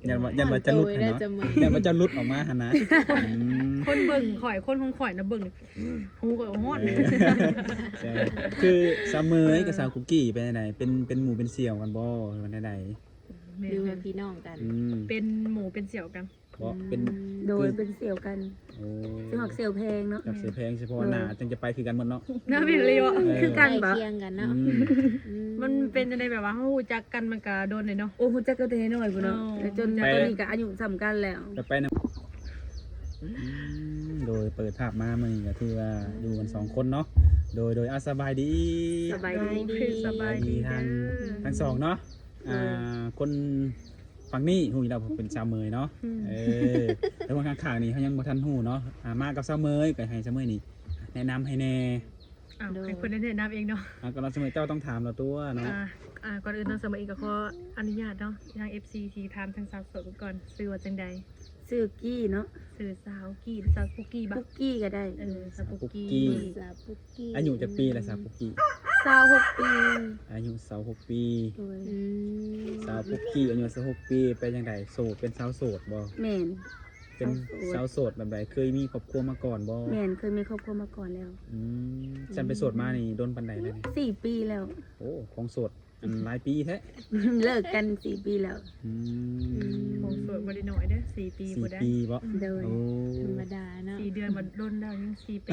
ຢ້ານວ່າ ຢ້ານວ່າຈະຫຼຸດຫັ້ນເນາະ ຢ້ານວ່າຈະຫຼຸດອອກມາຫັ້ນນະ. ອືມ ຄົນເບິ່ງຂ້ອຍ ຄົນຂອງຂ້ອຍນະເບິ່ງ ຫູຂ້ອຍກໍຮ້ອນ. ເອີ ໃຊ່ ຄືສາວເໝຍກັບສາວປຸກກີ້ເປັນຈັ່ງໃດ? ເປັນ ເປັນໝູ່ເປັນສ່ຽວກັນບໍ່ ຫຼືວ່າແນວໃດ? ແມ່ນ ຫຼືວ່າພີ່ນ້ອງກັນ? ອືມ ເປັນໝູ່ເປັນສ່ຽວກັນ. ບໍ່ ອືມ ເປັນ ໂດຍ ຄື ເປັນສ່ຽວກັນ. ໂອ້ ຊິຮັກສ່ຽວແພງເນາະ ຮັກສ່ຽວແພງ ສະເພາະ ໂດຍ ໜ້າຈັ່ງຈະໄປຄືກັນໝົດເນາະ. ໜ້າແມ່ນເລີຍເນາະ ເອີ ຄືກັນບໍ່? ໃກ້ຄຽງກັນເນາະ. ອືມ ອືມ ມັນເປັນຈັ່ງໃດ ແບບວ່າເຮົາຮູ້ຈັກກັນມັນກະດົນແລ້ວເນາະ. ໂອ້ ຮູ້ຈັກກັນແຕ່ນ້ອຍພຸ້ນເນາະ. ແລ້ວຈົນຕອນນີ້ກະອາຍຸສ່ຳກັນແລ້ວ ໄປນຳ. ອືມ ໂດຍ ເປີດພາບມາມື້ນີ້ກະຖືວ່າຢູ່ກັນສອງຄົນເນາະ. ໂດຍ ໂດຍ ອາ ສະບາຍດີ ສະບາຍດີ ສະບາຍດີ ທັງ ທັງສອງເນາະ. ອ່າ ຄົນ ຝັ່ງນີ້ຮູ້ຢູ່ແລ້ວເປັນສາວເໝີຍເນາະ. ອືມ ເອີ ແຕ່ວ່າຂ້າງໆນີ້ເຮົາຍັງບໍ່ທັນຮູ້ເນາະ. ອ່າ ມາກັບສາວເໝີຍ ກໍໃຫ້ສາວເໝີຍນີ້ແນະນຳໃຫ້ແດ່. ອ້າວ ໂດຍ ໃຫ້ເພິ່ນໄດ້ແນະນຳເອງເນາະ. ອ່າ ກໍສາວເໝີຍເຈົ້າຕ້ອງຖາມລາວຕົວະເນາະ. ອ່າ ອ່າ ກ່ອນອື່ນເນາະ ສາວເໝີຍກໍຂໍອະນຸຍາດເນາະ ທາງ ເອັຟຊີ ທີ່ຖາມທາງສາວໂສດກ່ອນ ຊື່ວ່າຈັ່ງໃດ? ຊື່ກີ້ເນາະ. ຊື່ສາວກີ້ ຫຼືສາວປຸກກີ້ບໍ່? ປຸກກີ້ກໍໄດ້. ເອີ ສາວປຸກກີ້ ສາວປຸກກີ້ ສາວປຸກກີ້. ອາຍຸຈັກປີລະສາວປຸກກີ້? ຊາວຫົກປີ. ອາຍຸຊາວຫົກປີ. ໂດຍ ອືມ ສາວປຸກກີ້ອາຍຸຊາວຫົກປີ ເປັນຈັ່ງໃດ ໂສດ ເປັນສາວໂສດບໍ່? ແມ່ນ ເປັນສາວໂສດ. ສາວໂສດແບບໃດ? ເຄີຍມີຄອບຄົວມາກ່ອນບໍ່? ແມ່ນ ເຄີຍມີຄອບຄົວມາກ່ອນແລ້ວ. ອືມ ຊັ້ນໄປໂສດມານີ້ດົນປານໃດແລ້ວນີ້? ສີ່ປີແລ້ວ. ໂອ້ ຄອງໂສດ ອັນຫຼາຍປີແທ້. ເລີກກັນສີ່ປີແລ້ວ. ອືມ ອືມ ຄອງໂສດບໍ່ໄດ້ໜ້ອຍເດີ້ ສີ່ປີ ສີ່ປີບໍ່? ໂດຍ ໂອ້ ທຳມະດາເນາະ ສີ່ເດືອນບໍ່ດົນແລ້ວ ຍັງສີ່ປີ.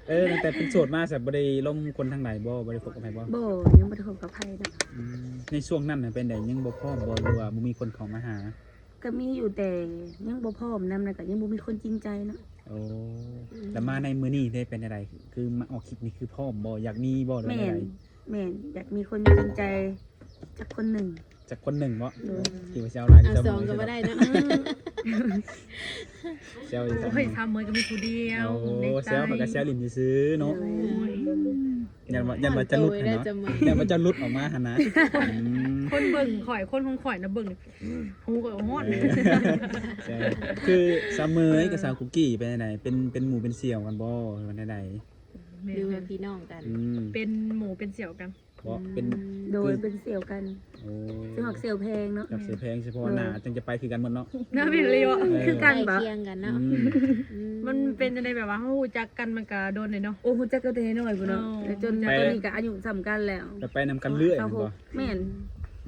ເອີ ຕັ້ງແຕ່ເປັນໂສດມາ ຊະບໍ່ໄດ້ລົມຄົນທາງໃດບໍ່? ບໍ່ໄດ້ຄົບກັບໃຜບໍ່? ບໍ່ ຍັງບໍ່ໄດ້ຄົບກັບໃຜເນາະ. ອືມ ໃນຊ່ວງນັ້ນນະເປັນໃດ ຍັງບໍ່ພ້ອມບໍ່ ຫຼືວ່າບໍ່ມີຄົນເຂົ້າມາຫາ? ກໍມີຢູ່ ແຕ່ຍັງບໍ່ພ້ອມນຳ ແລ້ວກໍຍັງບໍ່ມີຄົນຈິງໃຈເນາະ. ໂອ້ ອືມ ແລ້ວມາໃນມື້ນີ້ເດ ເປັນຈັ່ງໃດ? ຄືມາອອກຄລິບນີ້ ຄືພ້ອມບໍ່? ຢາກມີບໍ່ ຫຼືວ່າແນວໃດ? ແມ່ນ ຢາກມີຄົນຈິງໃຈຈັກຄົນໜຶ່ງ. ຈັກຄົນໜຶ່ງເນາະ. ໂດຍ ຄິດວ່າຊິເອົາຫຼາຍ ເອົາສອງກໍບໍ່ໄດ້ເນາະ. ແຊວອີກ ໂອ້ຍ ສາວເໝີຍກໍມີຜູ້ດຽວ. ໂອ້ ແຊວ ຂ້ອຍກໍແຊວຫຼິ້ນຊື່ໆເນາະ. ໂດຍ ຢ້ານວ່າ ຢ້ານວ່າຈະຫຼຸດຫັ້ນເນາະ ຢ້ານວ່າຈະຫຼຸດອອກມາຫັ້ນນະ. ອືມ ຄົນເບິ່ງຂ້ອຍ ຄົນຂອງຂ້ອຍນະເບິ່ງ ຫູກໍຮ້ອນ. ເອີ ໃຊ່ ຄືສາວເໝີຍກັບສາວປຸກກີ້ເປັນຈັ່ງໃດ? ເປັນ ເປັນໝູ່ເປັນສ່ຽວກັນບໍ່ ຫຼືວ່າແນວໃດ? ແມ່ນ ຫຼືວ່າພີ່ນ້ອງກັນ? ອືມ ເປັນໝູ່ເປັນສ່ຽວກັນ. ບໍ່ ອືມ ເປັນ ໂດຍ ຄື ເປັນສ່ຽວກັນ. ໂອ້ ຊິຮັກສ່ຽວແພງເນາະ. ຮັກສ່ຽວແພງ ສະເພາະ ໂດຍ ໜ້າຈັ່ງຈະໄປຄືກັນໝົດເນາະ. ໜ້າແມ່ນເລີຍເນາະ ເອີ ຄືກັນບໍ່? ໃກ້ຄຽງກັນເນາະ. ອືມ ອືມ ມັນເປັນຈັ່ງໃດ ແບບວ່າເຮົາຮູ້ຈັກກັນມັນກະດົນແລ້ວເນາະ. ໂອ້ ຮູ້ຈັກກັນແຕ່ນ້ອຍພຸ້ນເນາະ. ໂອ້ ແລ້ວຈົນ ໂດຍ ຕອນນີ້ກະອາຍຸສ່ຳກັນແລ້ວ ແບບໄປນຳກັນເລື້ອຍແມ່ນບໍ່? ແມ່ນ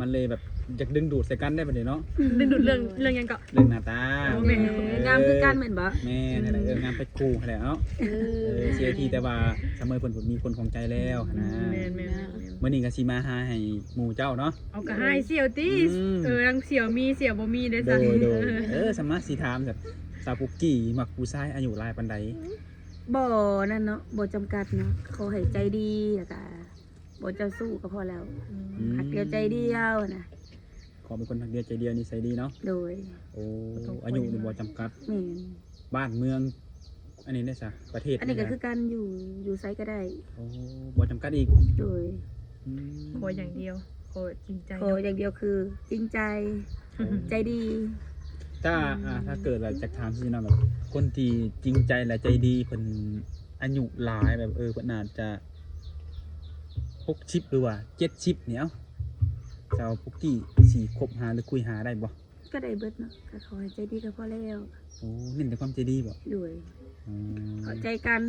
ມັນເລີຍແບບຢາກດຶງດູດໃສ່ກັນໄດ້ບັດນີ້ເນາະ. ດຶງດູດເລື່ອງ ເລື່ອງຫຍັງເກາະ? ເລື່ອງໜ້າຕາ. ໂອ້ ແມ່ນ ເອີ ງາມຄືກັນແມ່ນບໍ່? ແມ່ນ ອືມ ຫັ້ນແຫຼະ ເອີ ງາມເປັນຄູ່ຫັ້ນແຫຼະເນາະ. ເອີ ເອີ ເສຍທີແຕ່ວ່າສາວເໝີຍເພິ່ນ ເພິ່ນມີຄົນຂອງໃຈແລ້ວຫັ້ນນະ. ແມ່ນໆໆ ມື້ນີ້ກໍຊິມາຫາໃຫ້ໝູ່ເຈົ້າເນາະ. ເອົາ ກໍໃຫ້ສ່ຽວຕິ. ອືມ ເອີ ທັງສ່ຽວມີສ່ຽວບໍ່ມີເດ້. ໂດຍ ໂດຍ ເອີ ສາມາດຊິຖາມແບບ ສາວປຸກກີ້ມັກຜູ້ຊາຍອາຍຸຫຼາຍປານໃດ? ບໍ່ນັ້ນເນາະ ບໍ່ຈຳກັດເນາະ ຂໍໃຫ້ໃຈດີ ແລ້ວກະ ບໍ່ເຈົ້າຊູ້ກໍພໍແລ້ວ. ອືມ ຮັກດຽວໃຈດຽວນະ. ຂໍເປັນຄົນຮັກດຽວໃຈດຽວ ນິໄສດີເນາະ. ໂດຍ ໂອ້ ອາຍຸນີ້ບໍ່ຈຳກັດ. ແມ່ນ ບ້ານເມືອງ ອັນນີ້ເດ້ຊະ ປະເທດ ອັນນີ້ກໍຄືກັນ ຢູ່ ຢູ່ໃສກໍໄດ້. ໂອ້ ບໍ່ຈຳກັດອີກ. ໂດຍ ອືມ ຂໍຢ່າງດຽວ ຂໍຈິງໃຈ ຂໍຢ່າງດຽວຄືຈິງໃຈ ໂອ້ ໃຈດີ. ຖ້າ ອືມ ອ່າ ຖ້າເກີດວ່າຈະຖາມຊີ້ເນາະ ແບບຄົນທີ່ຈິງໃຈ ແລະ ໃຈດີ ເພິ່ນອາຍຸຫຼາຍ ແບບ ເອີ ເພິ່ນອາດຈະ ຫົກສິບ ຫຼືວ່າເຈັດສິບນີ້ ເອົ້າ ສາວປຸກກີ້ຊິຄົບຫາ ຫຼື ຄຸຍຫາໄດ້ບໍ່? ກໍໄດ້ເບິດເນາະ ກໍຂໍໃຫ້ໃຈດີກໍພໍແລ້ວ. ໂອ້ ເນັ້ນແຕ່ຄວາມໃຈດີບໍ່? ໂດຍ ອືມ ເຂົ້າໃຈກັນ.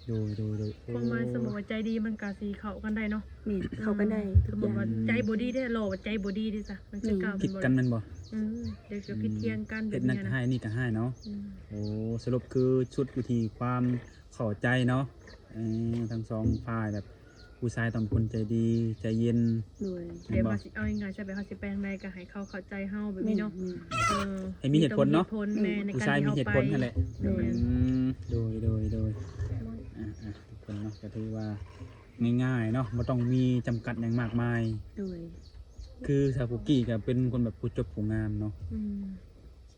ໂດຍ ໂດຍ ໂດຍ ຄວາມໝາຍ ໂອ້ ສົມມຸດວ່າໃຈດີມັນກໍຊິເຂົ້າກັນໄດ້ເນາະ. ແມ່ນ ເຂົ້າກັນໄດ້ ອືມ ທຸກຢ່າງ. ສົມມຸດວ່າໃຈບໍ່ດີເດ້ ຫຼໍ່ວ່າໃຈບໍ່ດີເດ້ຊະ ມັນຄືເກົ່າ ແມ່ນ ຜິດກັນແມ່ນບໍ່? ອືມ ດຽວຈະຜິດຖຽງກັນ ເຮັດນັ້ນກໍຮ້າຍ ນີ້ກໍຮ້າຍເນາະ. ອືມ ໂອ້ ສະຫຼຸບຄືສຸດຢູ່ທີ່ຄວາມ ເຂົ້າໃຈເນາະ ເອີ ທັງສອງຝ່າຍ ແບບຜູ້ຊາຍຕ້ອງເປັນຄົນໃຈດີ ໃຈເຢັນ. ໂດຍ ແມ່ນບໍ່? ແບບວ່າຊິເອົາງ່າຍໆ ແບບເຮົາຊິໄປທາງໃດກໍໃຫ້ເຂົາເຂົ້າໃຈເຮົາແບບນີ້ເນາະ. ແມ່ນໆ ເອີ ໃຫ້ມີເຫດຜົນເນາະ. ມີເຫດຜົນແນ່ ໃນການທີ່ເຮົາໄປ ຜູ້ຊາຍມີເຫດຜົນຫັ້ນແຫຼະ. ແມ່ນ ອືມ ໂດຍ ໂດຍ ໂດຍ ອ່າໆ ທຸກຄົນເນາະ ກໍຖືວ່າງ່າຍໆເນາະ ບໍ່ຕ້ອງມີຈຳກັດຫຍັງມາກມາຍ. ໂດຍ ຄືສາວປຸກກີ້ກໍເປັນຄົນແບບຜູ້ຈົບຜູ້ງາມເນາະ. ອືມ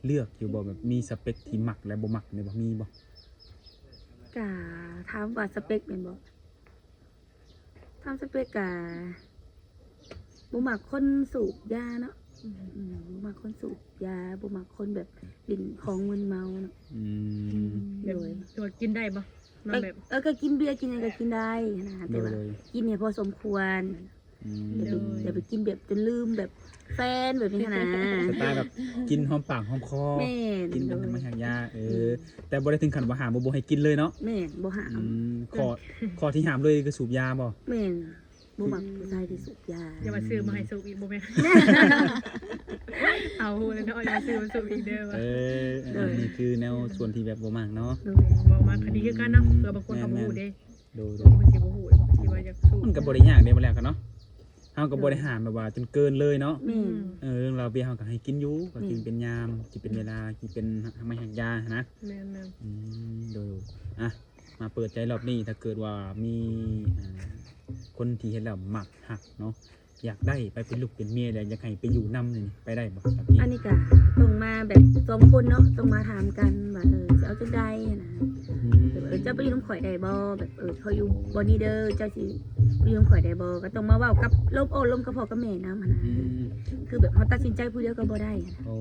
ເລືອກຢູ່ບໍ່ ແບບມີສະເປັກທີ່ມັກ ແລະ ບໍ່ມັກນີ້ບໍ່ ມີບໍ່? ກະຖາມວ່າສະເປັກແມ່ນບໍ່? ຖາມສະເປັກກະບໍ່ມັກຄົນສູບຢາເນາະ. ອືມ ອືມ ບໍ່ມັກຄົນສູບຢາ ບໍ່ມັກຄົນແບບຫຼິ້ນຂອງມຶນເມົາເນາະ. ອືມ ອືມ ໂດຍ ແບບ ແຕ່ວ່າກິນໄດ້ບໍ່? ນອນແບບ ເອີ ກໍກິນເບຍກິນຫຍັງກໍກິນໄດ້ນະ ແຕ່ວ່າ ໂດຍ ໂດຍ ກິນໃຫ້ພໍສົມຄວນ. ອືມ ຢ່າໄປ ໂດຍ ຢ່າໄປກິນແບບຈົນລືມແບບແຟນແບບນີ້ຫັ້ນນະ ສະໄຕລ໌ແບບກິນຫອມປາກຫອມຄໍ ແມ່ນ ກິນເປັນ ໂດຍ ທຳມະຊາດຢາ ເອີ ອືມ ແຕ່ບໍ່ໄດ້ເຖິງຂັ້ນວ່າຫ້າມບໍ່ ບໍ່ໃຫ້ກິນເລີຍເນາະ ແມ່ນ ບໍ່ຫ້າມ ອືມ ຂໍ້ ຂໍ້ທີ່ຫ້າມເລີຍຄືສູບຢາບໍ່? ແມ່ນ ບໍ່ມັກຜູ້ຊາຍທີ່ສູບຢາ ຢ່າວ່າຊື້ມາໃຫ້ສູບອີກ ບໍ່ແມ່ນ ເອົາຮູ້ແລ້ວເນາະ ຢ່າວ່າຊື້ມາສູບອີກເດີວ່າ ເອີ ໂດຍ ອັນນີ້ຄືແນວສ່ວນທີ່ແບບບໍ່ມັກເນາະ ໂດຍ ບໍ່ມັກ ອືມ ກໍດີຄືກັນເນາະ ເພື່ອບາງຄົນເຂົາບໍ່ຮູ້ເດ້ ໂດຍ ເອີ ເພິ່ນຊິບໍ່ຮູ້ເດ້ ເພິ່ນຊິວ່າຢາກສູບ ມັນກໍບໍ່ໄດ້ຍາກເດ້ ບໍ່ແລ້ວກັນເນາະ ເຮົາກໍບໍ່ໄດ້ຫ້າມແບບວ່າຈົນເກີນເລີຍເນາະ ແມ່ນ ເອີ ເລື່ອງເຫຼົ້າເບຍເຮົາກໍໃຫ້ກິນຢູ່ ກໍກິນ ແມ່ນ ເປັນຍາມ ກິນເປັນເວລາ ກິນເປັນ ອາ ໄມ້ຮັກຢາຫັ້ນນະ ແມ່ນໆ ອືມ ໂດຍ ອ່ະ ມາເປີດໃຈລອບນີ້ ຖ້າເກີດວ່າມີ ອ່າ ຄົນທີ່ເຮັດແລ້ວມັກຮັກເນາະ ຢາກໄດ້ໄປເປັນລູກເປັນເມຍ ແລ້ວຢາກໃຫ້ໄປຢູ່ນຳນີ້ ໄປໄດ້ບໍ່? ອັນນີ້ກະຕ້ອງມາແບບສອງຄົນເນາະ ຕ້ອງມາຖາມກັນວ່າ ເອີ ຊິເອົາຈັ່ງໃດຫັ້ນນະ ອືມ ແບບ ເອີ ເຈົ້າໄປຢູ່ນຳຂ້ອຍໄດ້ບໍ່? ແບບ ເອີ ຂ້ອຍຢູ່ບ່ອນນີ້ເດີ ເຈົ້າຊິໄປຢູ່ນຳຂ້ອຍໄດ້ບໍ່? ກໍຕ້ອງມາເວົ້າກັບລົມໂອ້ລົມກັບພໍ່ກັບແມ່ນຳຫັ້ນນະ ອືມ ຄືແບບເຮົາຕັດສິນໃຈຜູ້ດຽວກໍບໍ່ໄດ້ຫັ້ນນະ ໂອ້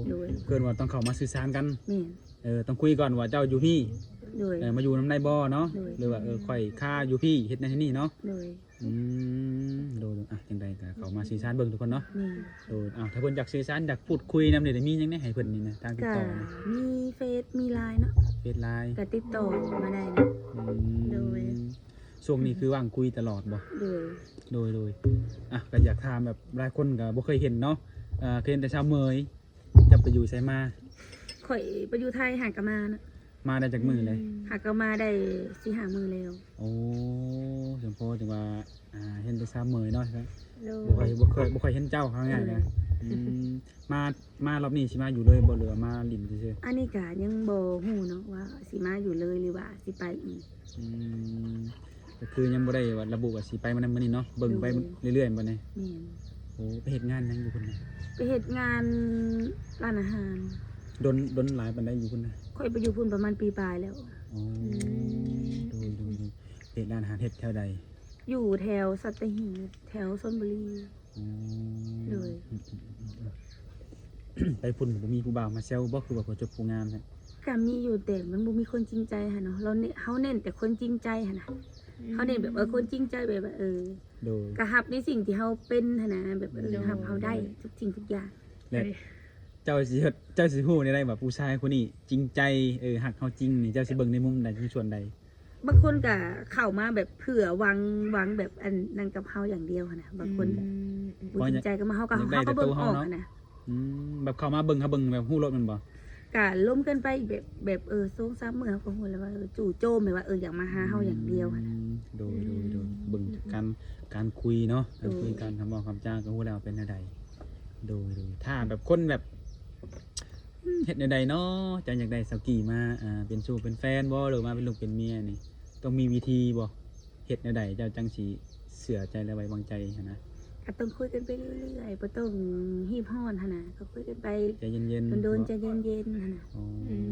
ໂດຍ ເອີ້ນວ່າຕ້ອງເຂົ້າມາສື່ສານກັນ ແມ່ນ ເອີ ຕ້ອງຄຸຍກ່ອນວ່າເຈົ້າຢູ່ພີ້ ໂດຍ ເອີ ມາຢູ່ນຳໄດ້ບໍ່ເນາະ ໂດຍ ຫຼືວ່າ ເອີ ຂ້ອຍຄາຢູ່ພີ້ ເຮັດນັ້ນເຮັດນີ້ເນາະ ໂດຍ ອືມ ໂດຍ ອ່ະ ຈັ່ງໃດກໍເຂົ້າມາສື່ສານເບິ່ງທຸກຄົນເນາະ ແມ່ນ ໂດຍ ເອົາ ຖ້າເພິ່ນຢາກສື່ສານ ຢາກພູດຄຸຍນຳນີ້ ມີຫຍັງແດ່ໃຫ້ເພິ່ນນີ້ນະ ທາງຕິດຕໍ່ ກໍມີເຟສ ມີລາຍເນາະ ເຟສ ລາຍ ກໍຕິດຕໍ່ມາໄດ້ນະ ອືມ ໂດຍ ຊ່ວງນີ້ຄືວ່າງຄຸຍຕະຫຼອດບໍ່? ໂດຍ ໂດຍ ໂດຍ ອ່ະ ກໍຢາກຖາມແບບຫຼາຍຄົນກໍບໍ່ເຄີຍເຫັນເນາະ ເອີ ເຄີຍເຫັນແຕ່ສາວເໝີຍ ເຈົ້າໄປຢູ່ໃສມາ? ຂ້ອຍໄປຢູ່ໄທ ຫາກະມານະ ມາໄດ້ຈັກມື້ແລ້ວ? ຫາກະມາໄດ້ສີ່ຫ້າມື້ແລ້ວ ໂອ້ ສົມພໍຈັ່ງວ່າ ອ່າ ເຫັນແຕ່ສາວເໝີຍເນາະ ໂດຍ ບໍ່ຄ່ອຍ ບໍ່ຄ່ອຍ ບໍ່ຄ່ອຍເຫັນເຈົ້າ ເອົາງ່າຍໆ ໂດຍ ນະ ອືມ ມາ ມາລອບນີ້ຊິມາຢູ່ເລີຍບໍ່ ຫຼືວ່າມາຫຼິ້ນຊື່ໆ? ອັນນີ້ກະຍັງບໍ່ຮູ້ເນາະວ່າຊິມາຢູ່ເລີຍ ຫຼືວ່າຊິໄປອີກ ອືມ ກໍຄືຍັງບໍ່ໄດ້ວ່າລະບຸວ່າຊິໄປມື້ນັ້ນມື້ນີ້ເນາະ ເບິ່ງໄປ ໂດຍ ເລື້ອຍໆ ບໍ່ນີ້ ແມ່ນ ໂອ້ ໄປເຮັດງານຫຍັງຢູ່ພຸ້ນນະ? ໄປເຮັດງານຮ້ານອາຫານ ດົນ ດົນຫຼາຍປານໃດຢູ່ພຸ້ນນະ? ຂ້ອຍໄປຢູ່ພຸ້ນປະມານປີປາຍແລ້ວ ອໍ ອືມ ໂດຍ ໂດຍ ໂດຍ ເຮັດຮ້ານອາຫານເຮັດແຖວໃດ? ຢູ່ແຖວສັດຕະຫີບ ແຖວຊົນບຸລີ ອໍ ໂດຍ ອືມໆໆໆ ໄປພຸ້ນບໍ່ມີຜູ້ບ່າວມາແຊວບໍ່ ຄືວ່າຜູ້ຈົບຜູ້ງາມແທ້? ກໍມີຢູ່ ແຕ່ມັນບໍ່ມີຄົນຈິງໃຈຫັ້ນເນາະ ເຮົາເນັ້ນ ເຮົາເນັ້ນແຕ່ຄົນຈິງໃຈຫັ້ນນະ ອືມ ເຮົາເນັ້ນແບບ ເອີ ຄົນຈິງໃຈ ແບບວ່າ ເອີ ໂດຍ ກໍຮັບໃນສິ່ງທີ່ເຮົາເປັນຫັ້ນນະ ແບບ ເອີ ໂດຍ ຮັບເຮົາໄດ້ທຸກສິ່ງທຸກຢ່າງ ແລະ ເຈົ້າຊິ ເຈົ້າຊິຮູ້ແນວໃດວ່າຜູ້ຊາຍຄົນນີ້ຈິງໃຈ ເອີ ຮັກເຮົາຈິງນີ້ ເຈົ້າຊິເບິ່ງໃນມຸມໃດ ໃນສ່ວນໃດ? ບາງຄົນກໍເຂົ້າມາແບບເພື່ອຫວັງ ຫວັງແບບອັນນັ້ນກັບເຮົາຢ່າງດຽວຫັ້ນນະ ບາງຄົນ ອືມ ບໍ່ຈິງໃຈກັບເຮົາ ເຮົາກໍ ຢາກໄດ້ແຕ່ໂຕເຮົາເນາະ ເຮົາກໍເບິ່ງອອກຫັ້ນນະ ອືມ ແບບເຂົ້າມາເບິ່ງ ເຮົາເບິ່ງແບບຮູ້ໂລດແມ່ນບໍ່? ກະລົມກັນໄປແບບ ແບບ ເອີ ສອງສາມມື້ເຮົາກໍຮູ້ແລ້ວວ່າ ເອີ ຈູ່ໂຈມ ແບບວ່າ ເອີ ຢາກມາຫາເຮົາຢ່າງດຽວຫັ້ນນະ ອືມ ໂດຍ ໂດຍ ໂດຍ ອືມ ເບິ່ງການ ການຄຸຍເນາະ ການຄຸຍ ໂດຍ ການຄຳເວົ້າຄຳຈາກໍຮູ້ແລ້ວວ່າເປັນແນວໃດ ໂດຍ ໂດຍ ຖ້າແບບຄົນແບບ ອືມ ເຮັດແນວໃດເນາະ ເຈົ້າຢາກໄດ້ສາວກີ້ມາ ອ່າ ເປັນຊູ້ເປັນແຟນບໍ່ ຫຼືມາເປັນລູກເປັນເມຍນີ້ ຕ້ອງມີວິທີບໍ່? ເຮັດແນວໃດເຈົ້າຈັ່ງຊິເຊື່ອໃຈ ແລະ ໄວ້ວາງໃຈຫັ້ນນະ? ກໍຕ້ອງຄຸຍກັນໄປເລື້ອຍໆ ບໍ່ຕ້ອງຮີບຮ້ອນຫັ້ນນະ ກໍຄຸຍກັນໄປໃຈເຢັນໆ ໂດນໆ ເນາະ ໃຈເຢັນໆ ຫັ້ນນະ ອໍ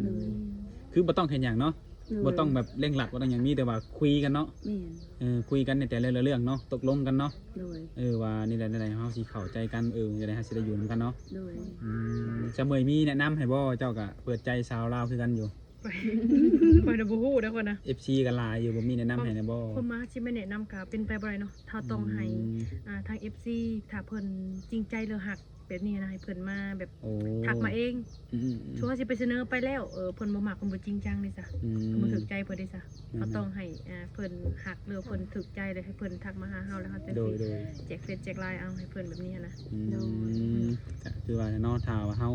ໂດຍ ຄືບໍ່ຕ້ອງເຮັດຫຍັງເນາະ ໂດຍ ບໍ່ຕ້ອງແບບເລັ່ງລັດ ບໍ່ຕ້ອງຫຍັງ ມີແຕ່ວ່າຄຸຍກັນເນາະ ແມ່ນ ເອີ ຄຸຍກັນໃນແຕ່ລະເລື່ອງເນາະ ຕົກລົງກັນເນາະ ໂດຍ ເອີ ວ່າແນວໃດໆ ເຮົາຊິເຂົ້າໃຈກັນ ເອີ ແນວໃດເຮົາຊິໄດ້ຢູ່ນຳກັນເນາະ ໂດຍ ອືມ ສາວເໝີຍມີແນະນຳໃຫ້ບໍ່? ເຈົ້າກໍເປີດໃຈສາວລາວຄືກັນຢູ່ ຂ້ອຍນະບໍ່ຮູ້ເດ້ຂ້ອຍນະ ເອັຟຊີກໍຫຼາຍຢູ່ ບໍ່ມີແນະນຳໃຫ້ແດ່ບໍ່? ຄວາມໝາຍຊິແມ່ນແນະນຳກໍເປັນໄປບໍ່ໄດ້ເນາະ ເຮົາຕ້ອງໃຫ້ ອືມ ອ່າ ທາງເອັຟຊີ ຖ້າເພິ່ນຈິງໃຈ ຫຼື ຮັກແບບນີ້ນະ ໃຫ້ເພິ່ນມາແບບ ໂອ້ ທັກມາເອງ ອືມໆໆ ສົມມຸດວ່າຊິໄປສະເໜີໄປແລ້ວ ເອີ ເພິ່ນບໍ່ມັກ ເພິ່ນບໍ່ຈິງຈັງເດຊະ ອືມ ເພິ່ນບໍ່ຖືກໃຈເພິ່ນເດຊະ ແມ່ນໆ ເຮົາຕ້ອງໃຫ້ ອ່າ ເພິ່ນຮັກ ຫຼື ເພິ່ນຖືກໃຈ ແລ້ວໃຫ້ເພິ່ນທັກມາຫາເຮົາ ແລ້ວເຮົາຈັ່ງຊິ ໂດຍໆ ແຈກເຟສແຈກລາຍເອົາໃຫ້ເພິ່ນແບບນີ້ຫັ້ນນະ ອືມ ໂດຍ ກໍຄືວ່າເນາະ ຖ້າວ່າເຮົາ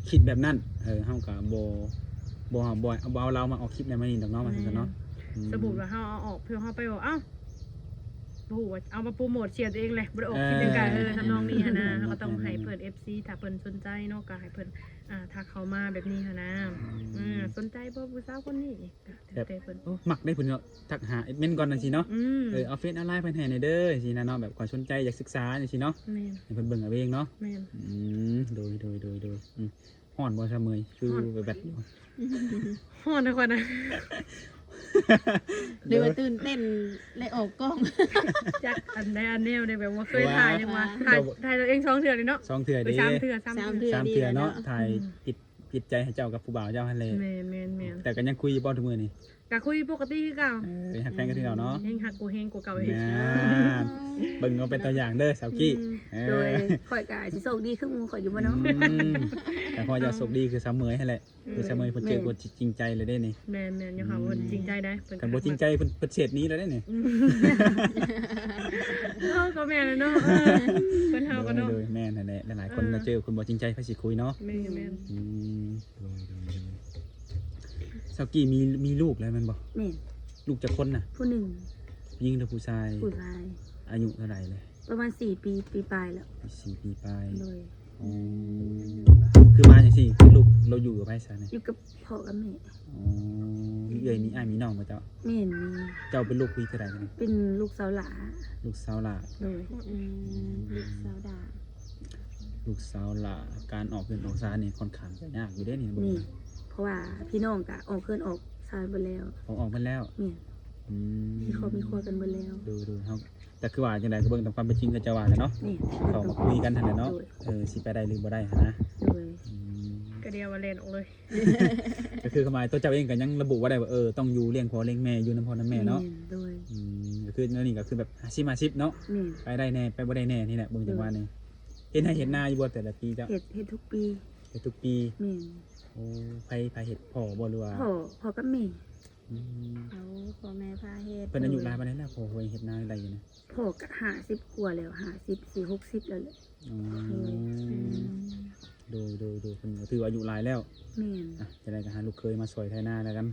ຄິດແບບນັ້ນ ເອີ ເຮົາກໍບໍ່ ບໍ່ ບໍ່ ບໍ່ເອົາລາວມາອອກຄລິບໃນມື້ນີ້ດອກເນາະ ວ່າຊັ້ນຊະເນາະ ແມ່ນ ອືມ ສົມມຸດວ່າເຮົາເອົາອອກ ເພື່ອເຮົາໄປເວົ້າ ເອົ້າ ບໍ່ຮູ້ວ່າເອົາມາໂປຣໂມດເສຍຕົວເອງແຫຼະ ບໍ່ໄດ້ອອກຄລິບ ເອີ ນຳກັນ ເອີ ທຳນອງນີ້ຫັ້ນນະ ເອີ ເຮົາກໍຕ້ອງໃຫ້ເພິ່ນ ເອັຟຊີ ຖ້າເພິ່ນສົນໃຈເນາະ ກໍໃຫ້ເພິ່ນ ອ່າ ທັກເຂົ້າມາແບບນີ້ຫັ້ນນະ ອືມ ເອີ ສົນໃຈບໍ່ຜູ້ສາວຄົນນີ້? ກໍແລ້ວແຕ່ເພິ່ນ ໂອ້ ມັກເດ້ເພິ່ນເນາະ ທັກຫາແອັດມິນກ່ອນຈັ່ງຊີ້ເນາະ ອືມ ເອີ ເອົາເຟສເອົາລາຍເພິ່ນໃຫ້ແດ່ເດີ ຊີ້ນະເນາະ ແບບຂ້ອຍສົນໃຈຢາກສຶກສາຈັ່ງຊີ້ເນາະ ແມ່ນ ໃຫ້ເພິ່ນເບິ່ງເອົາເອງເນາະ ແມ່ນ ອືມ ໂດຍໆໆໆ ອືມ ຮ້ອນບໍ່ຊະເໝີຍ ຄືແບບຢູ່ ຮ້ອນນະຂ້ອຍນະ ຫຼືວ່າຕື່ນເຕັ້ນໄດ້ອອກກ້ອງ ຈັກອັນໃດອັນແນວໃດ ແບບວ່າເຄີຍຖ່າຍຍັງວ່າ ຖ່າຍ ຖ່າຍຕົວເອງສອງເທື່ອເລີຍເນາະ ສອງເທື່ອເດ້ ສາມເທື່ອ ສາມເທື່ອ ສາມເທື່ອເນາະ ຖ່າຍ ອືມ ຕິດ ປິດໃຈໃຫ້ເຈົ້າກັບຜູ້ບ່າວເຈົ້າຫັ້ນແຫຼະ. ແມ່ນໆໆ ແຕ່ກໍຍັງຄຸຍຢູ່ບໍ່ທຸກມື້ນີ້? ກໍຄຸຍປົກກະຕິຄືເກົ່າ. ເອີ ຮັກແພງກັນຄືເກົ່າເນາະ. ແຮງຮັກ ກູແຮງກວ່າເກົ່າອີກ. ນານ ເບິ່ງເອົາເປັນຕົວຢ່າງເດີ ສາວກີ້. ອືມ ເອີ ໂດຍ ຂ້ອຍກໍຊິໂຊກດີຄືໝູ່ຂ້ອຍຢູ່ບໍ່ເນາະ? ອືມ ແຕ່ພໍ່ເຈົ້າໂຊກດີຄືສາວເໝີຍຫັ້ນແຫຼະ. ເອີ ຄືສາວເໝີຍເພິ່ນເຈີຄົນຈິງໃຈເລີຍເດ້ນີ້. ແມ່ນໆ ຍອມຮັບວ່າເພິ່ນຈິງໃຈໄດ໋. ເພິ່ນ ຄັນບໍ່ຈິງໃຈເພິ່ນ ເພິ່ນເສດໜີແລ້ວເດ້ນີ້. ອືມ ເຮົາກໍແມ່ນແຫຼະເນາະ. ເອີ ຄົນເຮົາກໍເນາະ. ໂດຍໆ ແມ່ນຫັ້ນແຫຼະ. ຫຼາຍໆຄົນ ເອີ ມາເຈີຄົນບໍ່ຈິງໃຈໃຜຊິຄຸຍເນາະ. ແມ່ນໆ ອືມ ໂດຍໆໆ ສາວກີ້ມີ ມີລູກແລ້ວແມ່ນບໍ່? ແມ່ນ. ລູກຈັກຄົນນະ? ຜູ້ໜຶ່ງ. ຜູ້ຍິງຫຼືຜູ້ຊາຍ? ຜູ້ຊາຍ. ອາຍຸເທົ່າໃດແລ້ວ? ປະມານສີ່ປີ ປີປາຍແລ້ວ. ສີ່ປີປາຍ. ໂດຍ. ອໍ ຄືມາຈັ່ງຊີ້ ຄືລູກລາວຢູ່ກັບໃຜຊະນີ້? ຢູ່ກັບພໍ່ກັບແມ່. ອໍ ມີເອື້ອຍມີອ້າຍມີນ້ອງບໍ່ເຈົ້າ? ແມ່ນ ມີ. ເຈົ້າເປັນລູກຜູ້ທີເທົ່າໃດນີ້? ເປັນລູກສາວຫຼ້າ. ລູກສາວຫຼ້າ. ໂດຍ. ອືມ ອືມ ລູກສາວຫຼ້າ. ລູກສາວຫຼ້າ ການອອກເຮືອນອອກຊານນີ້ຄ່ອນຂ້າງຈະຍາກຢູ່ເດ້ນີ້. ນີ້ ເພາະວ່າພີ່ນ້ອງກະອອກເຮືອນອອກຊານເບິດແລ້ວ. ອອກ ອອກເບິດແລ້ວ. ແມ່ນ. ອືມ ມີຄອບມີຄົວກັນເບິດແລ້ວ. ໂດຍໆ ເຮົາ ແຕ່ຄືວ່າຈັ່ງໃດກໍເບິ່ງຕາມຄວາມເປັນຈິງ ກໍຈະວ່າແຫຼະເນາະ. ແມ່ນ. ເຂົາມາຄຸຍກັນຫັ້ນແຫຼະເນາະ. ໂດຍ. ເອີ ຊິໄປໄດ້ຫຼືບໍ່ໄດ້ຫັ້ນນະ. ໂດຍ. ອືມ ກໍດຽວວ່າແລ່ນອອກເລີຍ. ກໍຄືຄວາມໝາຍຕົວເຈົ້າເອງກໍຍັງລະບຸບໍ່ໄດ້ວ່າ ເອີ ຕ້ອງຢູ່ລ້ຽງພໍ່ລ້ຽງແມ່ ຢູ່ນຳພໍ່ນຳແມ່ເນາະ. ແມ່ນ. ໂດຍ. ອືມ ກໍຄືແນວນີ້ກໍຄືແບບຫ້າສິບຫ້າສິບເນາະ. ແມ່ນ. ໄປໄດ້ແດ່ ໄປບໍ່ໄດ້ແດ່ນີ້ແຫຼະ ເບິ່ງຈັງຫວະນີ້. ເຮັດໄຮ່ເຮັດນາຢູ່ບໍ່ແຕ່ລະປີເຈົ້າ? ເຮັດ ເຮັດທຸກປີ. ເຮັດທຸກປີ. ແມ່ນ. ໂອ້ ໃຜ ໃຜເຮັດ ພໍ່ບໍ່ ຫຼືວ່າ? ພໍ່ ພໍ່ກັບແມ່. ອືມ ເອົາ ພໍ່ແມ່ພາເຮັດ. ເພິ່ນອາຍຸຫຼາຍປານໃດແລ້ວ ພໍ່ເຮັດນາໄດ້ຢູ່ນະ? ພໍ່ກໍຫ້າສິບກວ່າແລ້ວ ຫ້າສິບສີ່ຫົກສິບແລ້ວແຫຼະ. ອໍ ໂດຍ ອືມ ໂດຍໆໆ ເພິ່ນກໍຖືວ່າອາຍຸຫຼາຍແລ້ວ. ແມ່ນ. ອ່ະ ຈັ່ງໃດກໍຫາລູກເຂີຍມາຊ່ອຍໄຖນາແລ້ວກັນ.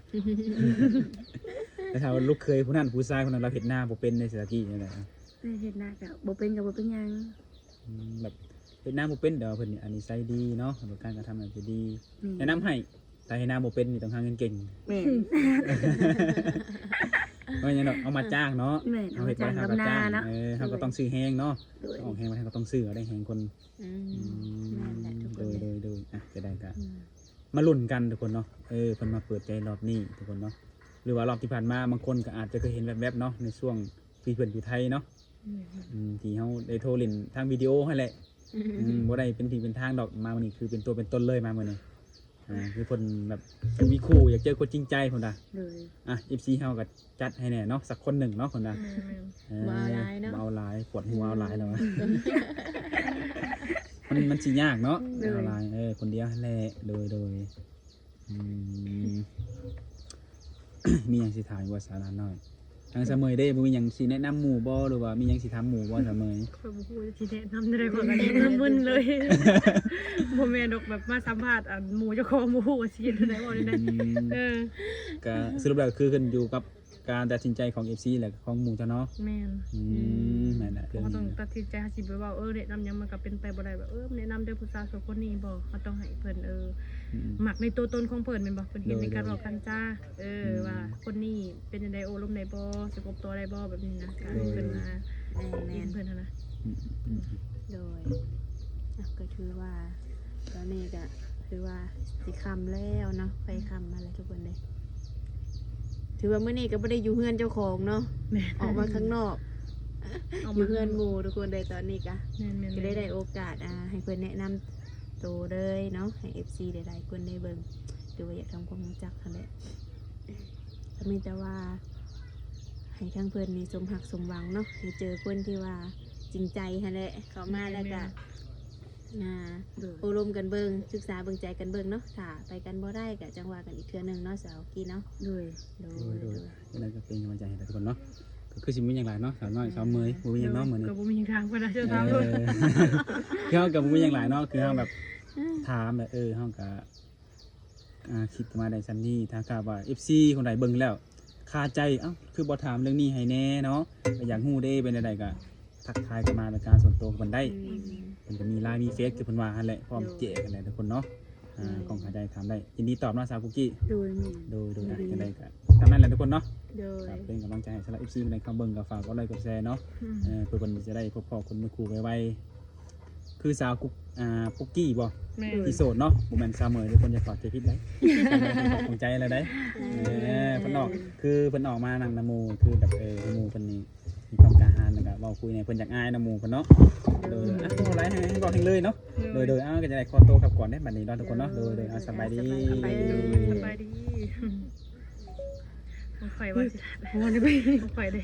ແຕ່ຖ້າວ່າລູກເຂີຍຜູ້ນັ້ນ ຜູ້ຊາຍຜູ້ນັ້ນ ລາວເຮັດນາບໍ່ເປັນເດ້ ສາວກີ້ ຈັ່ງໃດ? ເອີ ເຮັດນາກໍບໍ່ເປັນກໍບໍ່ເປັນຫຍັງ. ອືມ ແບບເຮັດນາບໍ່ເປັນ ແຕ່ວ່າເພິ່ນນີ້ ອະນິໄສດີເນາະ ແບບການກະທຳອາດຈະດີ. ແມ່ນ. ແນະນຳໃຫ້ ຖ້າເຮັດນາບໍ່ເປັນນີ້ຕ້ອງຫາເງິນເກັ່ງ. ແມ່ນ. ບໍ່ແມ່ນຫຍັງດອກ ເອົາມາຈ້າງເນາະ. ແມ່ນ. ເຮົາເຮັດໄວ້ເຮົາກໍຈ້າງ. ເອີ ເຮົາກໍຕ້ອງຊື້ແຮງເນາະ. ໂດຍ. ອອກແຮງໄວ້ເຮົາກໍຕ້ອງຊື້ເອົາໄດ້ແຮງຄົນ. ອືມ ອືມ ນັ້ນແຫຼະທຸກຄົນ. ໂດຍໆໆ ອ່ະ ຈະໄດ້ກໍ ອືມ ມາລຸ້ນກັນທຸກຄົນເນາະ. ເອີ ເພິ່ນມາເປີດໃຈລອບນີ້ທຸກຄົນເນາະ. ຫຼືວ່າລອບທີ່ຜ່ານມາ ບາງຄົນກໍອາດຈະເຄີຍເຫັນແວບໆເນາະ ໃນຊ່ວງທີ່ເພິ່ນຢູ່ໄທເນາະ. ອືມ ອືມ ທີ່ເຮົາໄດ້ໂທຫຼິ້ນທາງວິດີໂອຫັ້ນແຫຼະ. ອືມ ອືມ ບໍ່ໄດ້ເປັນທີ່ເປັນທາງດອກ ມາມື້ນີ້ຄືເປັນຕົວເປັນຕົນເລີຍ ມາມື້ນີ້. ອ່າ ຄືເພິ່ນແບບຢາກມີຄູ່ ຢາກເຈີຄົນຈິງໃຈພຸ້ນນະ. ໂດຍ. ອ່ະ ເອັຟຊີ ເຮົາກໍຈັດໃຫ້ແດ່ເນາະ ສັກຄົນໜຶ່ງເນາະ ເພິ່ນວ່າ. ແມ່ນໆ. ເອີ ບໍ່ເອົາຫຼາຍ ບໍ່ເອົາຫຼາຍ ປວດຫົວເອົາຫຼາຍແລ້ວວ່າ. ອືມ ມັນ ມັນຊິຍາກເນາະ. ໂດຍ. ເອົາຫຼາຍ ເອີ ຄົນດຽວຫັ້ນແຫຼະ. ໂດຍໆ. ອືມ ມີຫຍັງຊິຖາມອີກບໍ່ ສາວຫຼ້ານ້ອຍ? ທາງສາວເໝີຍເດ້ ບໍ່ມີຫຍັງຊິແນະນຳໝູ່ບໍ່ ຫຼືວ່າມີຫຍັງຊິຖາມໝູ່ບໍ່ ສາວເໝີຍ? ຂ້ອຍບໍ່ຮູ້ຊິແນະນຳແນວໃດ ຂ້ອຍກໍຍັງມຶນໆເລີຍ. ບໍ່ແມ່ນດອກ ແບບມາສຳພາດ ອັນ ໝູ່ເຈົ້າຂອງ ບໍ່ຮູ້ວ່າຊິເຮັດແນວໃດ ເວົ້າແນວໃດ. ອືມ ເອີ ກະສະຫຼຸບແລ້ວຄືຂຶ້ນຢູ່ກັບການຕັດສິນໃຈຂອງເອັຟຊີ ແລະ ຂອງໝູ່ເຈົ້າເນາະ. ແມ່ນ. ອືມ ອືມ ແມ່ນແຫຼະ ເຮົາກໍຕ້ອງຕັດສິນໃຈ ເຮົາຊິໄປເວົ້າ ເອີ ແນະນຳຫຍັງ ມັນກໍເປັນໄປບໍ່ໄດ້ ແບບ ເອີ ແນະນຳເດີຜູ້ສາວໂສດຄົນນີ້ບໍ່ ເຮົາຕ້ອງໃຫ້ເພິ່ນ ເອີ ອືມ ມັກໃນຕົວຕົນຂອງເພິ່ນແມ່ນບໍ່ ເພິ່ນເຫັນໃນການເວົ້າການຈາ. ໂດຍໆ. ເອີ ອືມ ວ່າຄົນນີ້ເປັນຈັ່ງໃດ ໂອ້ລົມໄດ້ບໍ່ ສະກົບໂຕໄດ້ບໍ່ ແບບນີ້ນະ. ໂດຍໆ. ເພິ່ນວ່າ ແມ່ນໆ ເຫັນເພິ່ນຫັ້ນນະ. ອືມໆໆ. ໂດຍ. ອ່ະ ກໍຖືວ່າຕອນນີ້ກໍຄືວ່າຊິຄ່ຳແລ້ວເນາະ ໃກ້ຄ່ຳມາແລ້ວທຸກຄົນເດ້. ຖືວ່າມື້ນີ້ກໍບໍ່ໄດ້ຢູ່ເຮືອນເຈົ້າຂອງເນາະ. ແມ່ນ. ອອກມາຂ້າງນອກ ອອກມາ ຢູ່ເຮືອນໝູ່ທຸກຄົນເດ້ຕອນນີ້ກະ. ແມ່ນໆໆ. ກໍໄດ້ ໄດ້ໂອກາດ ອ່າ ໃຫ້ເພິ່ນແນະນຳໂຕເລີຍເນາະ ໃຫ້ເອັຟຊີຫຼາຍໆຄົນໄດ້ເບິ່ງ ຫຼືວ່າຢາກທຳຄວາມຮູ້ຈັກຫັ້ນແຫຼະ. ກໍມີແຕ່ວ່າໃຫ້ທາງເພິ່ນນີ້ສົມຮັກສົມຫວັງເນາະ ໃຫ້ເຈີຄົນທີ່ວ່າຈິງໃຈຫັ້ນແຫຼະ ເຂົ້າມາແລ້ວກະ ແມ່ນໆ ອ່າ ໂອ້ລົມກັນເບິ່ງ ສຶກສາເບິ່ງໃຈກັນເບິ່ງເນາະ. ຖ້າໄປກັນບໍ່ໄດ້ກະຈັ່ງວ່າກັນອີກເທື່ອໜຶ່ງເນາະ ສາວກີ້ເນາະ. ໂດຍ ໂດຍ ໂດຍ ໂດຍ. ຈັ່ງໃດກໍເປັນກຳລັງໃຈໃຫ້ທຸກຄົນເນາະ. ກໍຄືຊິບໍ່ມີຫຍັງຫຼາຍເນາະ ສາວນ້ອຍ ສາວເໝີຍ ບໍ່ມີຫຍັງເນາະມື້ນີ້. ກໍບໍ່ມີຫຍັງຖາມເພິ່ນນະ ເຈົ້າຖາມເພິ່ນ. ເອີ ຄືເຮົາກໍບໍ່ມີຫຍັງຫຼາຍເນາະ ຄືເຮົາແບບ ອືມ ຖາມແບບ ເອີ ເຮົາກໍ ອ່າ ຄິດມາໄດ້ສ່ຳນີ້. ຖ້າຫາກວ່າເອັຟຊີຄົນໃດເບິ່ງແລ້ວຄາໃຈ ເອົ້າ ຄືບໍ່ຖາມເລື່ອງນີ້ໃຫ້ແດ່ເນາະ ກໍຢາກຮູ້ເດ້ ເປັນແນວໃດກໍທັກທາຍເຂົ້າມາເປັນການສ່ວນຕົວກັບເພິ່ນໄດ້. ອືມ ເພິ່ນກໍມີ LINE ມີ Face ຄືເພິ່ນວ່າຫັ້ນແຫຼະ ພ້ອມແຈກຫັ້ນແຫຼະທຸກຄົນເນາະ. ອ່າ ອືມ ຂ້ອງຄາໃຈຖາມໄດ້ ຍິນດີຕອບເນາະ ສາວປຸກກີ້. ໂດຍ ໂດຍ ໂດຍ. ອ່ະ ຈັ່ງໃດກໍຕາມນັ້ນແຫຼະທຸກຄົນເນາະ. ໂດຍ. ກໍເປັນກຳລັງໃຈໃຫ້ສຳລັບເອັຟຊີຜູ້ໃດເຂົ້າເບິ່ງກໍຝາກກົດໄລກົດແຊເນາະ. ອືມ ເອີ ເພື່ອເພິ່ນຈະໄດ້ພົບພໍ້ຄົນມີຄູ່ໄວໆ ຄືສາວກຸກ ອ່າ ປຸກກີ້ບໍ່? ແມ່ນ. ທີ່ໂສດເນາະ ບໍ່ແມ່ນສາວເໝີຍເດີ ຄົນຈະເຂົ້າໃຈຜິດໄດ໋. ຂອບໃຈແລ້ວໄດ໋. ເອີ ເອີ ເພິ່ນອອກ ຄືເພິ່ນອອກມານຳນຳໝູ່ ຄືແບບ ເອີ ໝູ່ເພິ່ນນີ້ມີຄວາມກ້າຫານ ແລ້ວກໍ ເວົ້າຄຸຍແດ່ ເພິ່ນຢາກອາຍນຳໝູ່ເພິ່ນເນາະ. ໂດຍ ໂດຍ ອ່ະ ເວົ້າຫຼາຍໃຫ້ ໃຫ້ເວົ້າແຮງເລີຍເນາະ. ໂດຍ ໂດຍ ໂດຍ ເອົາ ກໍຈະໄດ້ຂໍໂຕກັບກ່ອນເດ້ ບັດນີ້ເນາະທຸກຄົນເນາະ. ໂດຍ ໂດຍ ເອົາ ສະບາຍດີ ສະບາຍດີ ສະບາຍດີ. ບໍ່ຄ່ອຍວ່າຊິ ບໍ່ໄດ້ ບໍ່ຄ່ອຍໄດ້